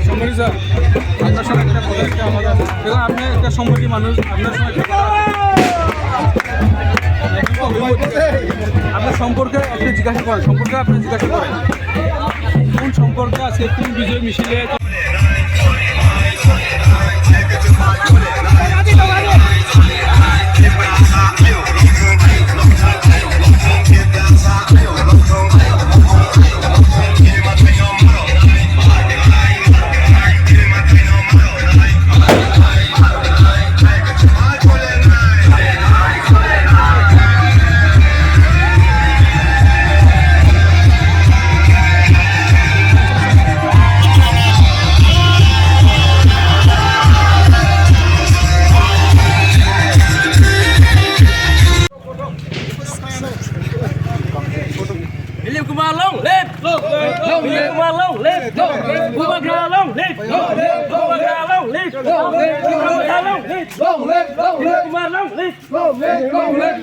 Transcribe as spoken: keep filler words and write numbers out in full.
সম্মানিত স্যার, আপনার সাথে একটা কথা, একটা আমাদের, দেখুন, আপনি একটা সম্পর্কীয় মানুষ, আপনার সঙ্গে একটা কথা আছে। আপনার সম্পর্কে একটা জিজ্ঞাসা করেন, সম্পর্কে আপনি জিজ্ঞাসা করেন, কোন সম্পর্কে আজকে কোন বিজয় মিছিলে Dilip Kumar, long live! Dilip Kumar, long live! Bubagra, long live! Bubagra, long live! Bubagra, long live! Long live, long live! Dilip Kumar, long live! Long live, long live!